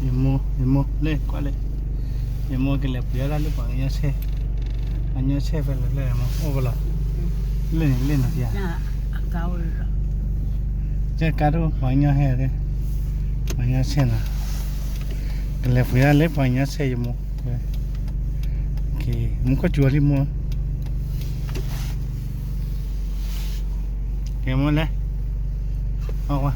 ယမိၢ် ယမိၢ် လၢကွၢ်လၢ ယမိၢ်ကလဲၤပှ့ၤဒၣ်လၢပှၤကညီဆဲး, ပှၤကညီဆဲးဖဲလဲၣ်လဲၣ်မ့ၢ်အိၣ်ဖဲလဲၣ်, လၢန့ၣ်လၢန့ၣ်ဖဲ, ကဲကါဒိၣ်ပှၤကညီဟဲ, ပှၤကညီဆဲးနီၤ, ကလဲၤပှ့ၤဒၣ်လၢပှၤကညီဆဲးယမိၢ်, မူခိၣ်စူၤအီၤလံမိၢ်, ကဲမိၢ်လဲၤ, အဝါ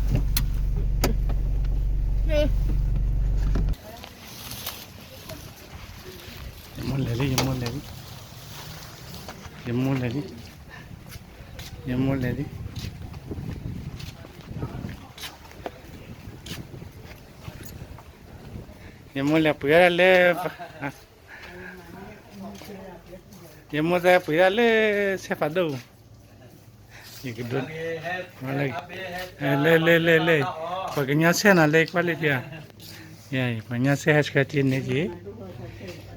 ယမိၢ်လဲၤလံ ယမိၢ်လဲၤလံ, ယမိၢ်လဲၤလံ, ယမိၢ်လဲၤလံ, ယမိၢ်လဲၤပှ့ၤဒၣ်လၢ, ယမိၢ်သးပှ့ၤဒၣ်လၢ ဆဲးဖးဒိၣ် ယကဒိ, လၢ လၢ လၢ လၢ ပှၤကညီဆဲးနီၤလၢကွၢ်လၢဖဲ, ယအံၤ ပှၤကညီဆဲးဟဲဆှၢက့ၤန့ၣ်က့ၤ,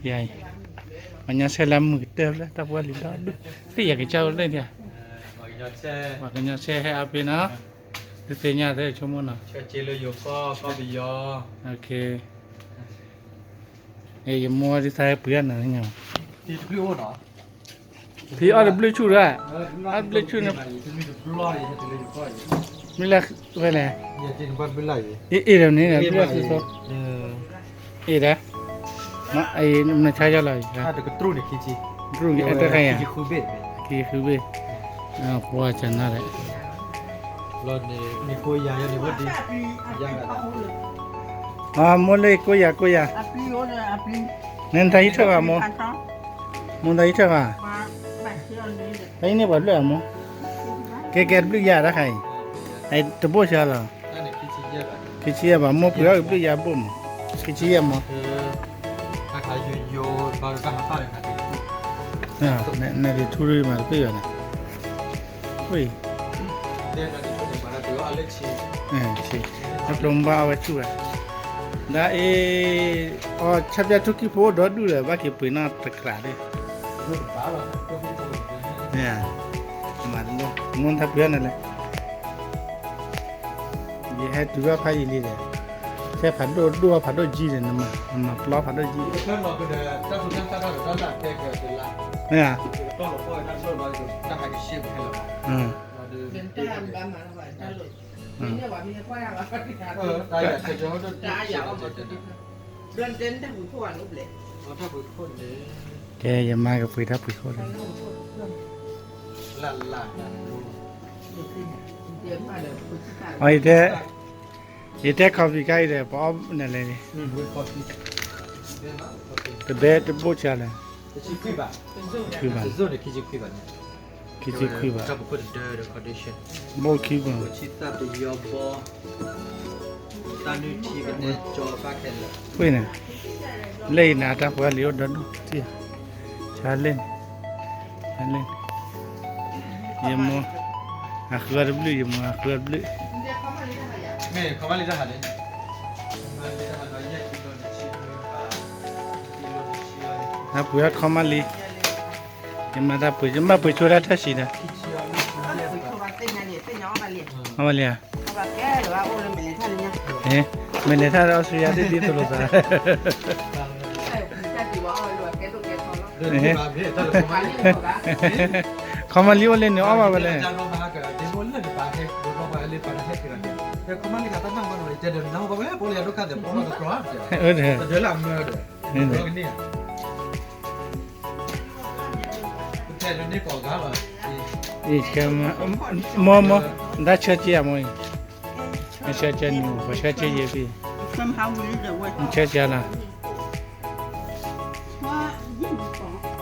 ယအံၤ ပှၤကညီဆဲးလၢမုၢ်ကတၢၢ်ဖျၢၣ် တၢ်ပှၢ်လံၤဒီဒူၣ်, သ့ၣ်ယၤကစၢ်အိၣ်လၢဖဲ, ပှၤကညီဆဲးဟဲအါဖဲနီၤ, သုသ့ၣ်ညါသ့ၣ်ဆိကမိၣ်နီၤ, ယမိၢ်ဒ်သးဟဲပှ့ၤဒၣ်နၤ, ဖံအီၣ်တဘျုးဆူၣ်ဒၣ်, အီၣ်တဘျုးဆူၣ်န့ၣ်, မ့ၢ်လၢဝဲလဲၣ်, အ့ၣ်ဒီးန့ၣ် ဘျုးလၢသုသိ, အ့ၣ်ဒီး, မ့ၢ်ဆါယီၤလီၤ, တရူၣ်န့ၣ် တခါယၤ, ခံဃုဘ့ၣ်, ပှၤကနၣ်လဲၣ်, မိၢ်လၢကိးယၤကိးယၤ, နတၢ်ဟံးထၢၣ်ဘၣ်မိၢ်, မိၢ်တၢ်ဟံးထၢၣ်ဘၣ်မိၢ်, တၢ်ဟံးန့ၢ်ပှၤဘျုးဧါမိၢ်, ကဲကဲတဘျုးယၤတခါအံၤ, တဘိၣ်ဆါလီၤ, ခံဆံယဲၢ်ဘၣ်, မ့ၢ်ပှ့ၤအီၣ်ကဘျုးယၤဘိၣ်မိၢ်, ခံဆံယဲၢ်မိၢ်, နကထူရမၤတပ့ၢ်ဘၣ်န့ၣ်, အပျိမ့ၢ်ဘၣ်အဝဲဆူၣ်ဝဲ, ဒီးအ့ၣ်, အီၣ်ဆၣ်ပၠၣ်ထူၣ်ကံၢ်ဖိအိၣ်ဒီဒူၣ်ဒီး ဘၣ်က့ၤပှ့ၤနီၣ်တကြးဒီး, မ့ၢ်တၢ်ပှ့ၤအီၣ်န့ၣ်လဲၣ်, ယဟဲတုၤဘၣ်ဖးယံာ်လံဒီး, ထဲဖးဒိၣ်ဒိၣ်ဖးဒိၣ်ကံဒီး နမၤပျီဖးဒိၣ်ကံ, မ့ၢ်ဧါ, ကဲ ယမါကပှ့ၤတၢ်ပှ့ၤခိၣ်လီၤ, အီ ယတဲ coffee ခါအံၤဒီး ပအီၣ်နလဲၣ်န့ၣ်, တဘဲတဘိၣ်ဆါလဲၣ်, ခံဘၣ်, ခံဆံခွံဘၣ်, ဘိၣ်ခံဘၣ်, ဝ့ၢ်န့ၣ်, လၢအံၤနၤတၢ်ပှၤလံၤအိၣ်ဒီဒူၣ်, ဆါလဲၣ်န့ၣ်, ဆါလဲၣ်န့ၣ်, ယမိၢ်, အဃုအီၣ်တဘျုး ယမိၢ်အဃုအီၣ်တဘျုး, တၢ်ပှ့ၤအီၣ်ခီမးလံ, ယမၤတၢ်ပှ့ၤ ယမၤပှ့ၤဆိတၢ်ထၢၣ်ဆံးဒီး, အီၣ်ဘၣ်လံဧါ, မဲာ်လဲၤထၣ်ဒီးအီစထြ့လယါဒ်ဒ်သိးလိာ်သး, ခီမးလံအိၣ်လၢန့ၣ်အီၣ်ဘၣ်ဝဲလဲၣ်, မိၢ်, မိၢ်, တၢ်ဆၢက့ၤဧါမိၢ်အံၤ, နဆၢက့ၤန့ၣ် ပှၤဆၢက့ၤယဲၢ်ဖံ, နဆၢက့ၤလီၤ,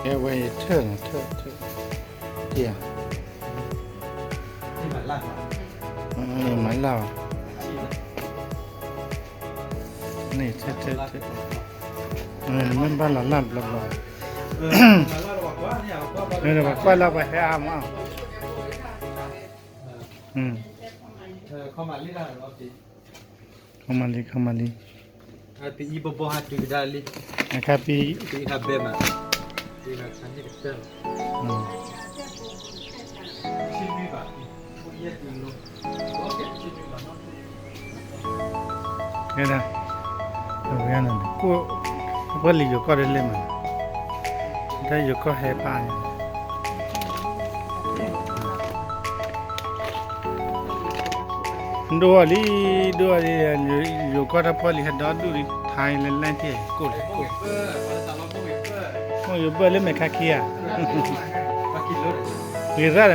ကဲဝဲအံၤထၢၣ်န့ၣ် ထၢၣ်, ထၢၣ်, မၤလၢ်ဘၣ်, န့ၣ်ထၢၣ်ထၢၣ်ထၢၣ်, မ့ၢ်ဘၣ်လီၤလၢ်ဘျီဘျီ, ပကွၢ်လၢပှၤဟဲအါမး, ခီမးလံ ခီမးလံ, အခါပံ, ကဲဒၣ်, န ပှၤလံၤယိၤကီၢ်တလဲၣ်မး, တၢ်ယိၤကီၢ်ဟဲဖးန့ၣ် ဒိၣ်အီၤလံ, ဒိၣ်အီၤလံ, ယိၤကီၢ်တၢ်ပှၢ်လံဟဲဒီဒူၣ်လံ, ထါလဲၤလဲၣ်ထံၣ် ကိၣ်လဲၣ်ကိၣ်, မိၢ်ယိၤဘၢၣ်လၢမဲာ်ခါခံဂၤ, ဂ့ၤရၣ်ဒီးမိၢ်ယိၤဘၢၣ်နီၤ,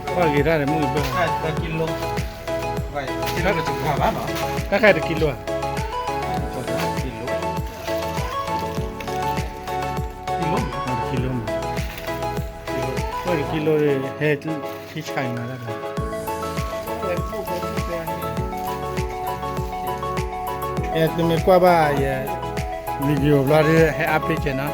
ပှၢ်ဂ့ၤရၣ်ဒီးမိၢ်ယိၤဘၢၣ်, တၢ်ခါတကံလိဧါ, တကံလိမး, ပှၢ်တကံလိ ဟဲခံဆါမးတၢ်ဒီး သုမ့ၢ်ကွၢ်ဘၣ်ယ video ဘျီဒီး ဟဲအါပ့ကဲနီၤ,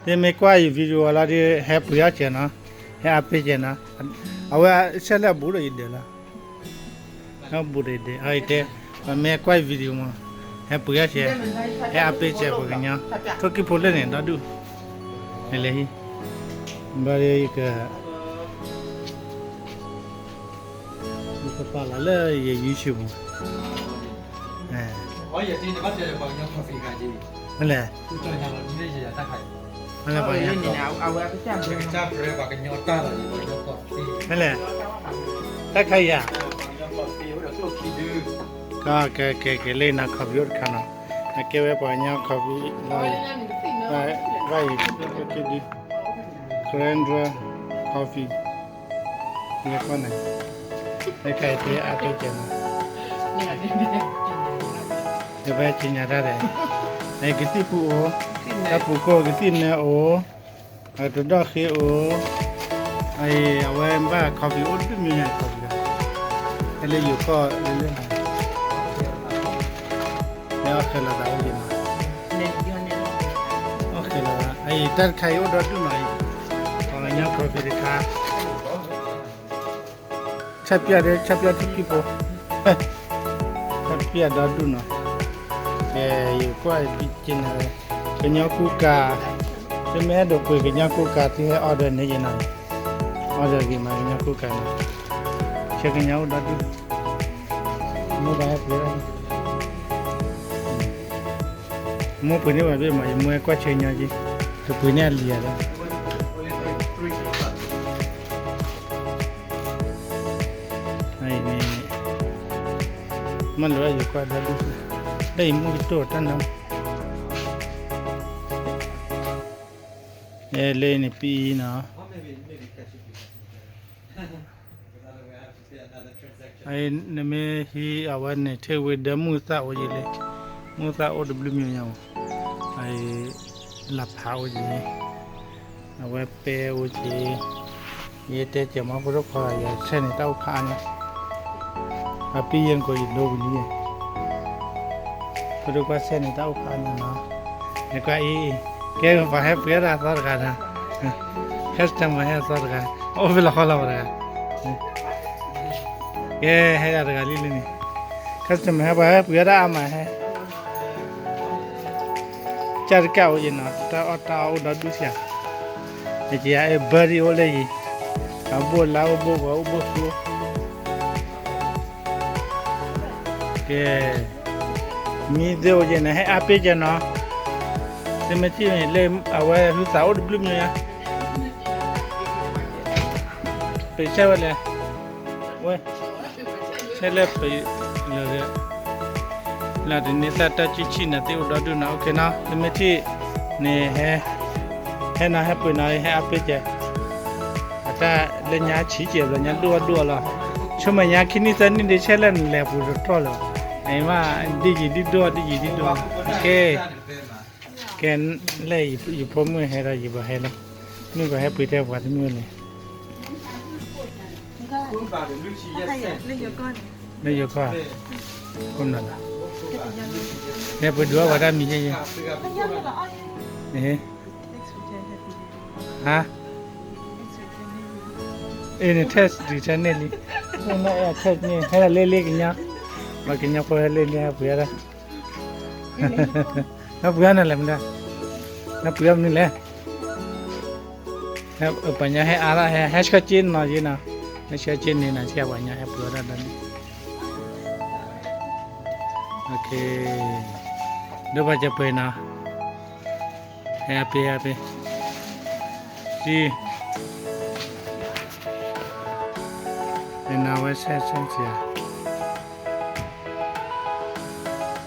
သုမ့ၢ်ကွၢ်ယ video လီၤဒီး ဟဲပှ့ၤအီၣ်ကဲနီၤ, ဟဲအါပ့ကဲနီၤ, အဝဲဆဲးလၢအဘူးဒီးယဒၢးလီၤ ဘူးဒီးယဒၢး, အတဲ ပမ့ၢ်ကွၢ်ယ video မး ဟဲပှ့ၤအီၣ်ကဲ, ဟဲအါပ့ကဲပှၤကညီ, ထိၣ်ကံၢ်ဖိလၢန့ၣ် ဒီဒူၣ်, နလဲၤဟံၣ်, ဘျီဒီးယက ယကပာ်လီၤလၢယ YouTube မး, မ့ၢ်လဲၣ်, မ့ၢ်လဲၣ်, တၢ်ခါအံၤဧါ, ကဲ ကဲ ကဲ လၢနၤ coffee အိၣ်တခါနီၤ, အကဲဝဲပှၤကညီ coffee လီၤ, ဘၣ်အံၤ Coriander coffee ယဲၢ်ကီၢ်န့ၣ်, တၢ်ခါအံၤ သုအါပ့ကဲနီၤ, ယဘၣ်က့ညါတၢ်ဒီး, ကသံၣ်ပူၤအိၣ်, တၢ်ပူၤခိၣ်ကသံၣ်နၢအိၣ်, တဒီၣ်ဃ့အိၣ်, အဝဲဘၣ် coffee အိၣ်ဒုးမံၤညါ coffee လီၤ, ဟဲလၢယိၤကီၢ်လၢလၢ ဟဲအီၣ်ဃဲၤလီၤသးအိၣ်ယံၤနီၤ, အီၣ်ဃဲၤလီၤသး အံၤ တၢ်တခါအံၤအိၣ်ဒီဒူၣ်နီၤအံၤ, ပှၤကညီ coffee တခါ ဆၣ်ပျၢ်ဒီး ဆၣ်ပျၢ်ထူၣ်ကံၢ်ဖိ, ဆၣ်ပျၢ်ဒီဒူၣ်နီၤ, ယကွၢ်ယဘံက့ၤနၤဝဲ, ကညီကူကၤ, သုမ့ၢ်အဲၣ်ဒိးပှ့ၤကညီကူကၤ သုဟဲ order န့ၣ်ယနီၤ, order ဂ့ၤမး ကညီကူကၤနီၤ, ဆဲးကညီအိၣ်ဒီဒူၣ်, မိၢ်ပှၤဟဲပှ့ၤ မိၢ်ပှ့ၤန့ၢ်ပှၤဘ့ၣ်မး ယမိၢ်ဟဲကွၢ်ဆၢကညီက့, ကပှ့ၤန့ၢ်အလံၤဧါလၢ န့ၣ်, မ့ၢ်လၢယကွၢ်ဒီဒူၣ်, လၢယမုၢ်ကတိၢ်တၢ်နါ, လၢန့ၣ်ပံနီၤ နမ့ၢ်ဟံးအဝဲန့ၣ် ထဲဝဲဒီး မုၢ်သၣ်အိၣ်ယံၤလံ, မုၢ်သၣ်အိၣ်တဘျုးမံၤညါမး, လၢဖးအိၣ်ယံၤ, အဝဲပဲအိၣ်က့ၤ, ယတဲကဲမီဖိဒိၣ်ခွါ ယဆဲးန့ၣ်တၢ်အိၣ်ဖးအါညါ, အပံယဲၢ်ကိးယဒိဝံၤလံ, ဖိဒိၣ်ခွါဆဲးန့ၣ်တၢ်အိၣ်ဖးအါညါနီၤ, နကွၢ်အံၤ, ကဲပှၤဟဲပှ့ၤဒၣ်အသီတဂၤနီၤ, customer ဟဲအသီတဂၤ, အိၣ်ဖဲလီၤဃီလီၤပှၤတဂၤ ကဲ ဟဲဒၣ်တဂၤလံလံန့ၣ်, customer ဟဲပှၤဟဲပှ့ၤဒၣ်အါမးဟဲ, ကၢ်တကၢ်အိၣ်ယံၤနီၤ တၢ်အီၣ်တၢ်အီအိၣ်ဒီဒူၣ်ဆံး, ယကယၤအဲၣ်ဘၢဒံးအိၣ်လၢယံၤ, အဘိၣ်လါအိၣ်ဘိၣ်ဂီၤအိၣ်ဘိၣ်ဃူ ကဲ, မံသ့အိၣ်ယဲၢ်န့ၣ် ဟဲအါပ့ကဲနီၤ, သုမ့ၢ်ထံၣ်န့ၣ်လၢအဝဲဟုသးအိၣ်တဘျုးမံၤညါ, ပဆဲးဝဲလဲၣ်, ဝဲ, ဆဲးလဲၣ်ပလၢာ်, လၢတန့ၢ်သၣ်တၢ်ကံၣ်ဆံၣ်န့ၣ်သ့အိၣ်ဒီဒူၣ်နီၤ, အိၣ်ခ့နီၤ, သုမ့ၢ်ထံၣ်န့ၣ် ဟဲ, ဟဲနီၤ ဟဲပှ့ၤနီၤ ဟဲအါပ့ကဲ အတၢ်လၢညါဆံးကဲဘျီညါဒိၣ်အီၣ်ဒိၣ်အီလီၤ, ဆိကမိၣ်ညါခံနံၣ်သၢနံၣ်ဒ်ဆဲးလဲၣ်နလဲၤပူၤတတြီၢ်လၢၤဘၣ်, အံၤမး ဒ်ယံၤဒ်ဒိၣ် ဒ်ယံၤဒ်ဒိၣ်, ကဲ, ကဲ, လၢယဖိမုၣ်ဟဲဒီးယဘၣ်ဟဲလီၤ, မုၣ်ကီၤဟဲပှ့ၤထဲပှၤတမုၣ်လဲၣ်, လၢယိၤကီၢ်, ဟဲပှ့ၤဒွးဝဲဒၣ်မံၤယဲယဲ, ဟါ, အ့ၣ်န့ၣ် text ဒုးထဲန့ၣ်လံ, ဟဲလၢလ့လ့ကညီ, ပှၤကညီဖိဟဲလၢန့ၣ် ဟဲပှ့ၤအါဒၣ်, ဟဲပှ့ၤအါနၤလဲၣ်မတၤ, ဟဲပှ့ၤအါမနုၤလဲၣ်, ပှၤညီဟဲအါဒၣ် ဟဲ ဟဲဆှၢက့ၤနီၤယ့နီၤ, ဟဲဆှၢက့ၤန့ၣ်နီၤ ဆရာ ပှၤညီဟဲပှ့ၤအါဒၣ်ဒီးန့ၣ်, ဒိၣ်ဘၣ်ကပှ့ၤနီၤ, ဟဲအါပ့ၤ ဟဲအါပ့ၤ, ကံ နဝဲဆဲဆဲဆဲ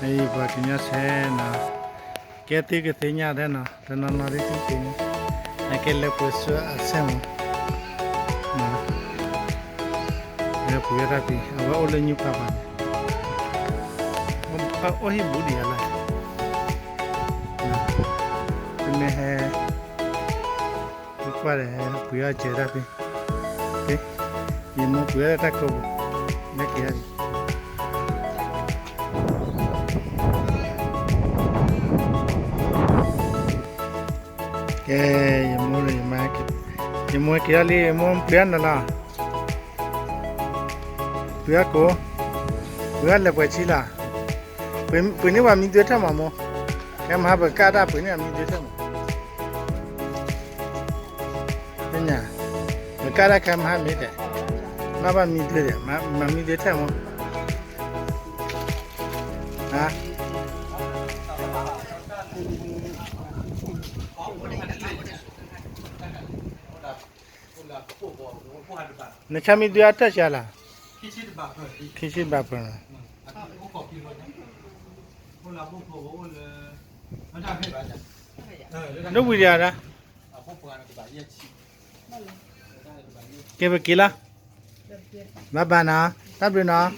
အံၤပှၤကညီဆဲနီၤ, ကဲသုကသ့ၣ်ညါထဲနီၤ, တနီၤနီၤဒ်သုသ့ၣ်ညါ, အကဲလၢပှဲၤဆူအဆဲမး, လၢပှ့ၤအါတၢ်ဖံး အဝဲအိၣ်လၢညူဖးဖးန့ၣ်, အိၣ်ဟံၣ်ဘူးဒံးဧါလၢ, မ့ၢ်ဟဲ ကွၢ်ဒီး ပှ့ၤအီၣ်စၢၤတၢ်ဖံး, ယမိၢ်ပှ့ၤအီၣ်တၢ်ကိးပူၤ, လၢက့ၤအီၤ, ကဲ ယမိၢ်လၢယမါ, ယမိၢ်က့ၤအီၤလံ ယမိၢ်ပှ့ၤအီၣ်နၤလီၤ, ပှ့ၤအီၣ်ကိး, ပှ့ၤအီၣ်လဲၤပှဲၤဆံလီၤ, ပှ့ၤန့ၢ်ပှၤမံဒွဲထၢၣ်မးမိၢ်, ခဲမဟါပကၢ်တၢ်ပှ့ၤန့ၢ်အမံဒွဲထၢၣ်မး, ပကၢ်တၢ်ခဲမဟါမ့ၢ်တဲ, ဘၣ်ဘၣ်မံဒွဲဒီး မၤမံဒွဲထၢၣ်မး, နဆါမံဒွဲအတၢၢ်စှၤလီၤ, ခံဆံဘးပၢၢ်, ဒိၣ်ဝံၤဒံးဧါ, ကဲပက့ၤလီၤ, ဘၣ်ဘၣ်နီၤ, တၢ်ဘျုးနီၤ,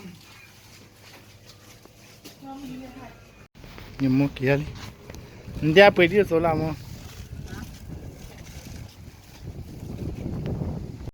ယမိၢ်က့ၤလံ, နတဲအပှ့ၤဒ်သိးလီၤမိၢ်,